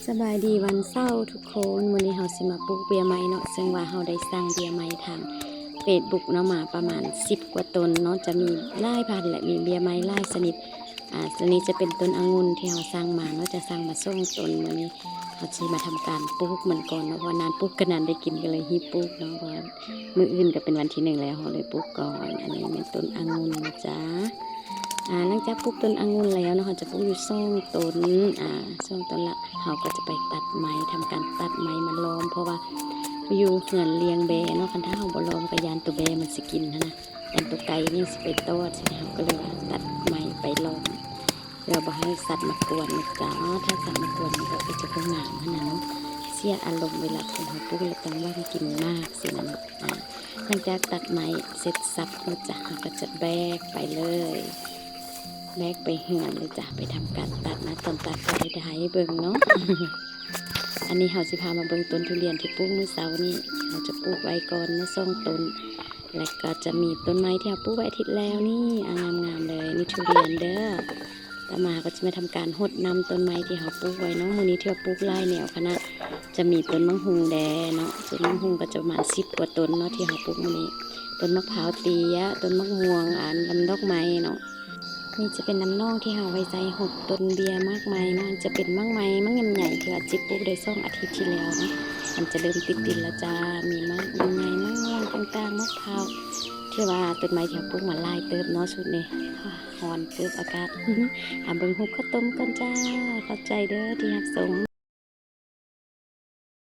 ສະບາຍດີວັນເສົາທຸກຄົນ, ມື້ນີ້ເຮົາຊິມາປູກເບ້ຍໄມ້ເນາະ, ເຊິ່ງວ່າເຮົາໄດ້ສັ່ງເບ້ຍໄມ້ທາງເຟສບຸກເນາະ ມາປະມານສິບກວ່າຕົ້ນເນາະ, ຈະມີຫຼາຍພັນ ແລະ ມີເບ້ຍໄມ້ຫຼາຍຊະນິດ. ອາ ໂຕນີ້ຈະເປັນຕົ້ນອະງຸ່ນທີ່ເຮົາສັ່ງມາເນາະ, ຈະສັ່ງມາສອງຕົ້ນ. ມື້ນີ້ເຮົາຊິມາທຳການປູກມັນກ່ອນເນາະ, ເພາະວ່ານານປູກກໍນານໄດ້ກິນ ກໍເລີຍຮີບປູກເນາະ, ເພາະວ່າມື້ອື່ນກໍເປັນວັນທີໜຶ່ງແລ້ວ, ເຮົາເລີຍປູກກ່ອນ. ອັນນີ້ແມ່ນຕົ້ນອະງຸ່ນນະຈ໊ະ. ອາ ຫຼັງຈາກປູກຕົ້ນອະງຸ່ນແລ້ວເນາະ, ເຮົາຈະປູກຢູ່ສອງຕົ້ນ, ອາ ສອງຕົ້ນລະ ເຮົາກໍຈະໄປຕັດໄມ້, ທຳການຕັດໄມ້ມາລ້ອມ, ເພາະວ່າຢູ່ເຮືອນລ້ຽງແບ້ເນາະ, ຄັນຖ້າເຮົາບໍ່ລ້ອມກໍຢ້ານໂຕແບ້ມັນຊິກິນຫັ້ນນະ, ຢ້ານໂຕໄກ່ຍັງຊິໄປຕອດ, ເຮົາກໍເລີຍວ່າຕັດໄມ້ໄປລ້ອມ ເພື່ອບໍ່ໃຫ້ສັດມາກວນນະຈ໊ະ. ຖ້າສັດມາກວນມັນກໍຄືຈະບໍ່ງາມຫັ້ນນະເນາະ, ເສຍອາລົມເວລາຄົນເຮົາປູກແລ້ວຕ້ອງຫວັງກິນໝາກຊີ້ນະເນາະ. ອາ ຫຼັງຈາກຕັດໄມ້ເສັດສັບແລ້ວຈ້ະ, ເຮົາກໍຈະແບກໄປເລີຍ, ແບກໄປເຮືອນເລີຍຈ້ະ, ໄປທຳການຕັດນະ. ຕອນຕັດກໍໄດ້ຖ່າຍໃຫ້ເບິ່ງເນາະ. ອັນນີ້ເຮົາຊິພາມາເບິ່ງຕົ້ນທຸລຽນທີ່ປູກມື້ເຊົ້ານີ້, ເຮົາຈະປູກໄວ້ກ່ອນເນາະ ສອງຕົ້ນ, ແລ້ວກໍຈະມີຕົ້ນໄມ້ທີ່ເຮົາປູກໄວ້ອາທິດແລ້ວນີ້, ອາ ງາມໆເລີຍ, ນີ້ທຸລຽນເດີ. ຕໍ່ມາເຮົາກໍຈະມາທຳການຫົດນ້ຳຕົ້ນໄມ້ທີ່ເຮົາປູກໄວ້ເນາະ. ມື້ນີ້ຖືວ່າປູກຫຼາຍແນວຂະໜາດ, ຈະມີຕົ້ນໝາກຫຸ່ງແດ່ເນາະ, ຕົ້ນໝາກຫຸ່ງກໍຈະປະມານສິບກວ່າຕົ້ນເນາະ ທີ່ເຮົາປູກມື້ນີ້, ຕົ້ນໝາກພ້າວເຕ້ຍ, ຕົ້ນໝາກມ່ວງ, ອັນ ລຳດອກໄມ້ເນາະ. ນີ້ຈະເປັນນ້ຳໜອງທີ່ເຮົາໄວ້ໃສ່ຫົດຕົ້ນເບ້ຍໝາກໄມ້ເນາະ, ຈະເປັນໝາກໄມ້ ໝາກໃຫຍ່ໆ ທີ່ວ່າຈິບປູກໄດ້ສອງອາທິດທີ່ແລ້ວເນາະ, ມັນຈະເລີ່ມຕິດດິນແລ້ວຈ້າ. ມີໝາກໃຫຍ່ໆ ໝາກມ່ວງຕ່າງໆ, ໝາກພ້າວ, ຖືວ່າຕົ້ນໄມ້ທີ່ເຮົາປູກມາຫຼາຍເຕີບເນາະຊຸດນີ້. ຮ້ອນເກີບອາກາດ. ອາ ເບິ່ງຮູບເຂົ້າຕົ້ມກ່ອນຈ້າ. ຂອບໃຈເດີທີ່ຮັບຊົມ.